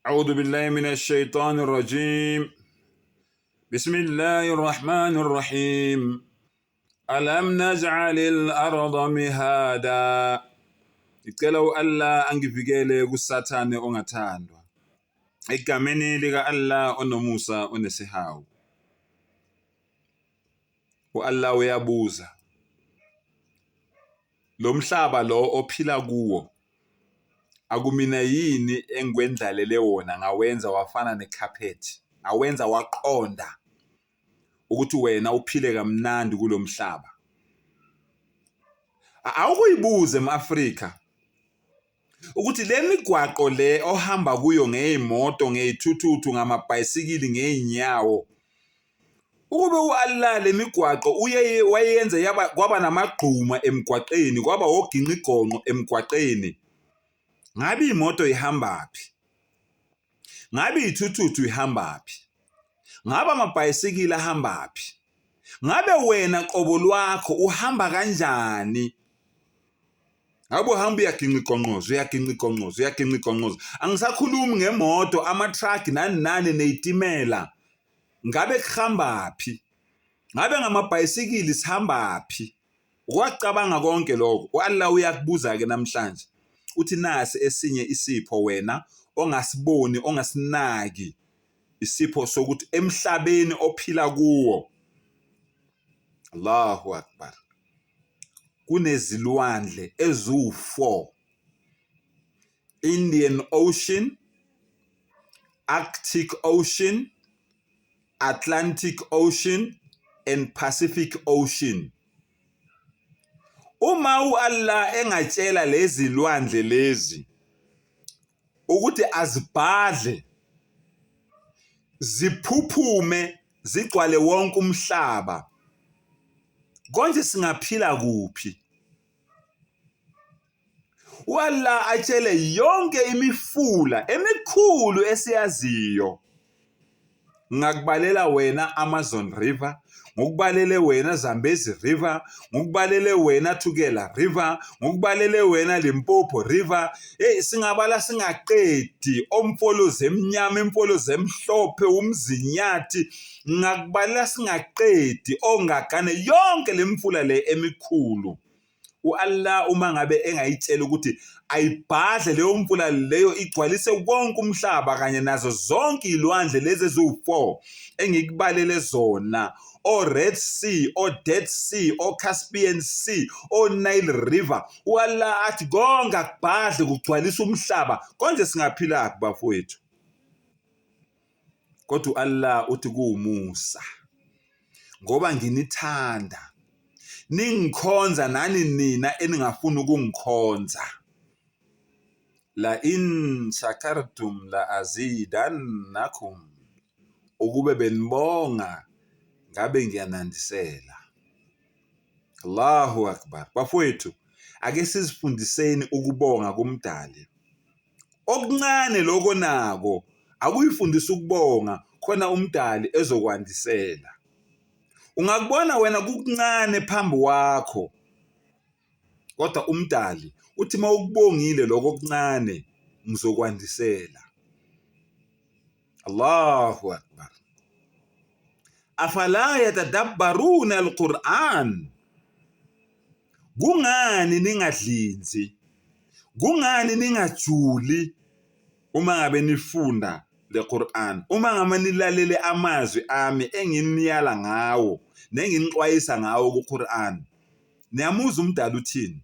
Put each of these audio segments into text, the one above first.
أعوذ بالله من الشيطان الرجيم بسم الله الرحمن الرحيم ألم نجعل الأرض مهادا Ngicela u-Allah angivikele kuSathane ongathandwa. Egameni lika-Allah onomusa onesihawu. U-Allah uyabuza, Lo mhlaba lo ophila kuwo akumina yini engikwendlalele wona ngawenza wafana nekhaphethi, ngawenza waqonda ukuthi wena uphile kamnandi kulo mhlaba? Awukuyibuze m-Afrika ukuthi le migwaqo le ohamba kuyo ngey'moto, ngey'thuthuthu, ngamabhayisikili, ngey'nyawo, ukube u-Allah le migwaqo uye wayenza yaba kwaba namagquma emgwaqeni, kwaba oginqigonqo emgwaqeni, ngabe imoto ihambaphi? Ngabe iy'thuthuthu ihambaphi? Ngabe amabhayisikili ahambaphi? Ngabe wena qobo lwakho uhamba kanjani? Ngabe uhamba uyaginqa igonqoza, uyaginqa igonqoza, uyaginqa igonqoza. Angisakhulumi ngemoto, ama-truck nani nani ney'timela. Ngabe kuhambaphi? Ngabe ngamabhayisikili sihambaphi? Wacabanga konke lokho. U-Allah uyakubuza-ke namhlanje. Uthi nasi esinye isipho wena ongasiboni, ongasinaki. Isipho sokuthi emhlabeni ophila kuwo. Allahu Akbar. Kunezilwandle eziwu-4. Indian Ocean, Arctic Ocean, Atlantic Ocean and Pacific Ocean. Uma u-Allah engatshela lezi lwandle lezi ukuthi azibhadle ziphuphume zigcwale wonke umhlaba, konje singaphila kuphi? U-Allah atshele yonke imifula emikhulu esiyaziyo, ngakubalela wena Amazon River, ngokubalele wena Zambezi River, ngokubalele wena Thukela River, ngokubalele wena Limpopo River. Hey, singabala singaqedi, omfolozi emnyama, imfolozi emhlophe, umzinyathi, ngakubalela singaqedi, ongagane yonke lemfula le emikhulu. U-Allah uma ngabe engayitshela ukuthi ayibhadle leyo mfula leyo igcwalise wonke umhlaba kanye nazo zonke iy'lwandle lezi eziwu-4 engikubalele zona, o-Red Sea, o-Dead Sea, o-Caspian Sea, o-Nile River, u-Allah athi konke akubhadle kugcwalise umhlaba, konje singaphilaphi bafowethu? Kodwa u-Allah uthi kuwumusa ngoba nginithanda ningikhonza nani nina eningafuni ukungikhonza. La in shakartum la azidannakum, ukube benibonga ngabe ngiyanandisela. Allahu Akbar. Bafowethu, ake sizifundiseni ukubonga kuMdali. Okuncane lokho nako akuyifundisa ukubonga khona uMdali ezokwandisela. Ungakubona wena kukuncane phambi kwakho kodwa uMdali uthi uma ukubongile lokho okuncane ngizokwandisela. Allahu Akbar. Afala yatadabbaruna al-Qur'an. Kungani ningadlinzi? Kungani ningajuli uma ngabe nifunda le Qur'an? Uma ngabe nilalele amazwi ami enginiyala ngawo nenginixwayisa ngawo ku Qur'an. Niyamuzwa umdala uthini?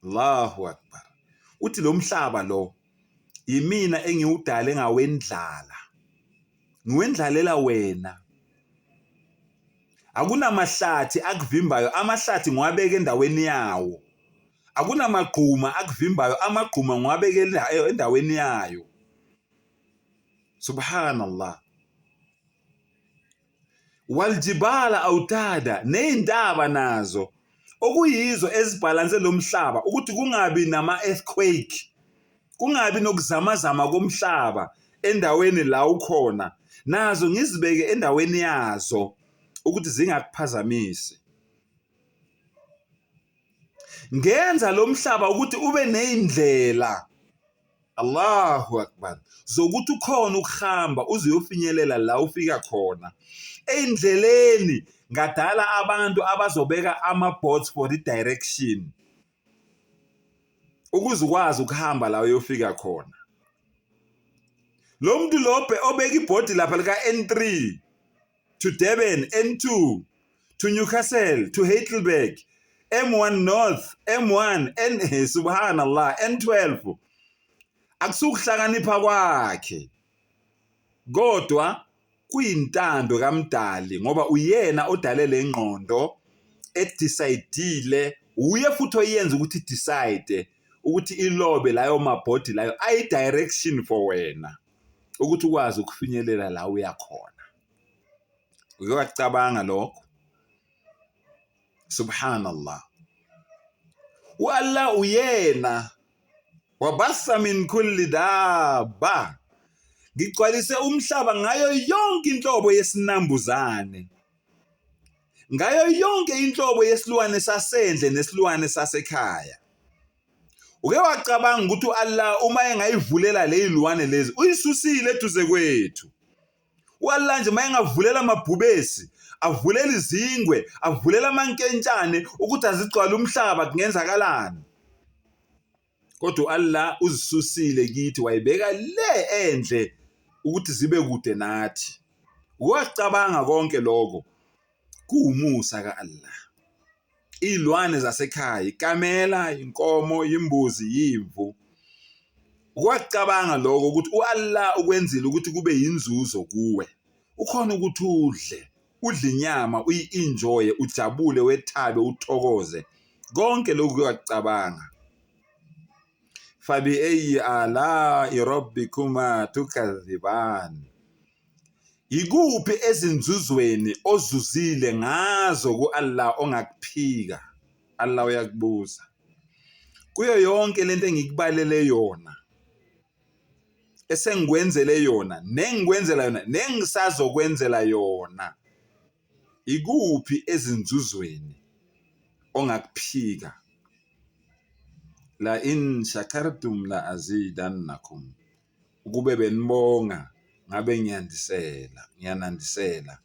Allahu Akbar. Uthi lo mhlaba lo yimina engiwudale ngawendlala. Ngiwendlalela wena. Akunamahlathi akuvimbayo, amahlathi ngiwabeke endaweni yawo. Akunamagquma akuvimbayo, amagquma ngiwabeke endaweni yayo. Subhanallah. Waljibala awutada, ney'ntaba nazo okuyizo ezibhalanse lo mhlaba ukuthi kungabi nama-earthquake, kungabi nokuzamazama komhlaba endaweni la ukhona, nazo ngizibeke endaweni yazo ukuthi zingakuphazamisi. Ngenza lo mhlaba ukuthi ube ney'ndlela. Allahu Akbar, zokuthi ukhona ukuhamba uze uyofinyelela la ufika khona. Ey'ndleleni ngadala abantu abazobeka ama-boards for i-direction ukuze ukwazi ukuhamba la uyofika khona. Lo muntu lo obeka ibhodi lapha lika-N3 to Durban, N2 to Newcastle, to Heidelberg, M1 North, M1, N subhanallah, N12. Akusukuhlakanipha kwakhe. Kodwa kuyintando kaMdali ngoba uyena odale le ngqondo edecide-ile, uye futhi oyenza ukuthi decide ukuthi ilobe layo mabhodi layo ayi-direction for wena ukuthi ukwazi ukufinyelela la uya khona. Uke wacabanga lokho? Subhanallah. U-Allah uyena wabasa min kulli dabba, ngigcwalise umhlaba ngayo yonke inhlobo yesinambuzane, ngayo yonke inhlobo yesilwane sasendle nesilwane sasekhaya. Uke wacabanga ukuthi u-Allah uma engayivulela ley'lwane lezi uyisusile eduze kwethu? U-Allah nje uma engavulela amabhubesi, avulela izingwe, avulela amankentshane ukuthi azigcwale umhlaba kungenzakalani? Kodwa u-Allah uzisusile kithi wayibeka le endle ukuthi zibe kude nathi. Wacabanga konke lokho kuwumusa ka-Allah. Iy'lwane zasekhaya, ikamela, inkomo, imbuzi, yimvu. Ukwacabanga lokho ukuthi u-Allah ukwenzile ukuthi kube yinzuzo kuwe. Ukhona ukuthi udle, udle inyama, uyi-enjoye, ujabule, wethabe, uthokoze. Konke lokhu kuyakucabanga. Fabi eyi ala'i rabbikuma tukadhiban. Yikuphi ezinzuzweni ozuzile ngazo ku-Allah ongakuphika? Allah uyakubuza. Kuyo yonke lento engikubalele yona, esengikwenzele yona, nengikwenzela yona, nengisazokwenzela yona, ikuphi ezinzuzweni ongakuphika? La in shakartum la azidannakum. Ukube benibonga ngabe ngiyandisela, ngiyanandisela.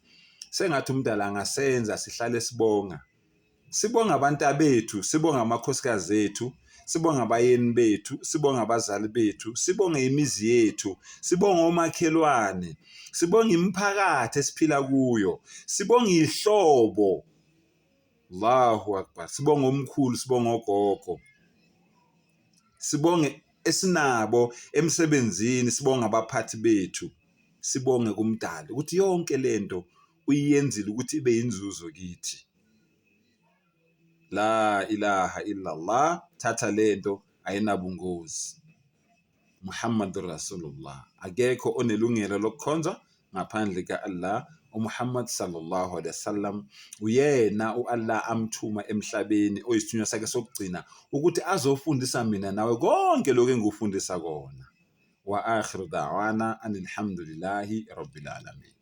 Sengathi uMdali angasenza sihlale sibonga. Sibonga abantabethu, sibonga amakhosikazi ethu, sibonga abayeni bethu, sibonga abazali bethu, sibonge imizi yethu, sibonge omakhelwane, sibonge imiphakathi esiphila kuyo, sibonge iy'hlobo. Allahu Akbar. Sibonge omkhulu, sibonge ogogo. Sibonge esinabo emsebenzini, sibonge abaphathi bethu. Sibonge kuMdali ukuthi yonke lento uyiyenzile ukuthi ibe yinzuzo kithi. La ilaha illallah, thatha lento ayinabungozi. Muhammadur Rasulullah. Akekho onelungelo lokukhonzwa ngaphandle ka-Allah. UMuhammad sallallahu alaihi wasallam uyena u-Allah amthuma emhlabeni oyisithunywa sakhe sokugcina ukuthi azofundisa mina nawe konke lokhu engikufundisa kona. Wa akhiru da'wana anilhamdulillahi rabbil alamin.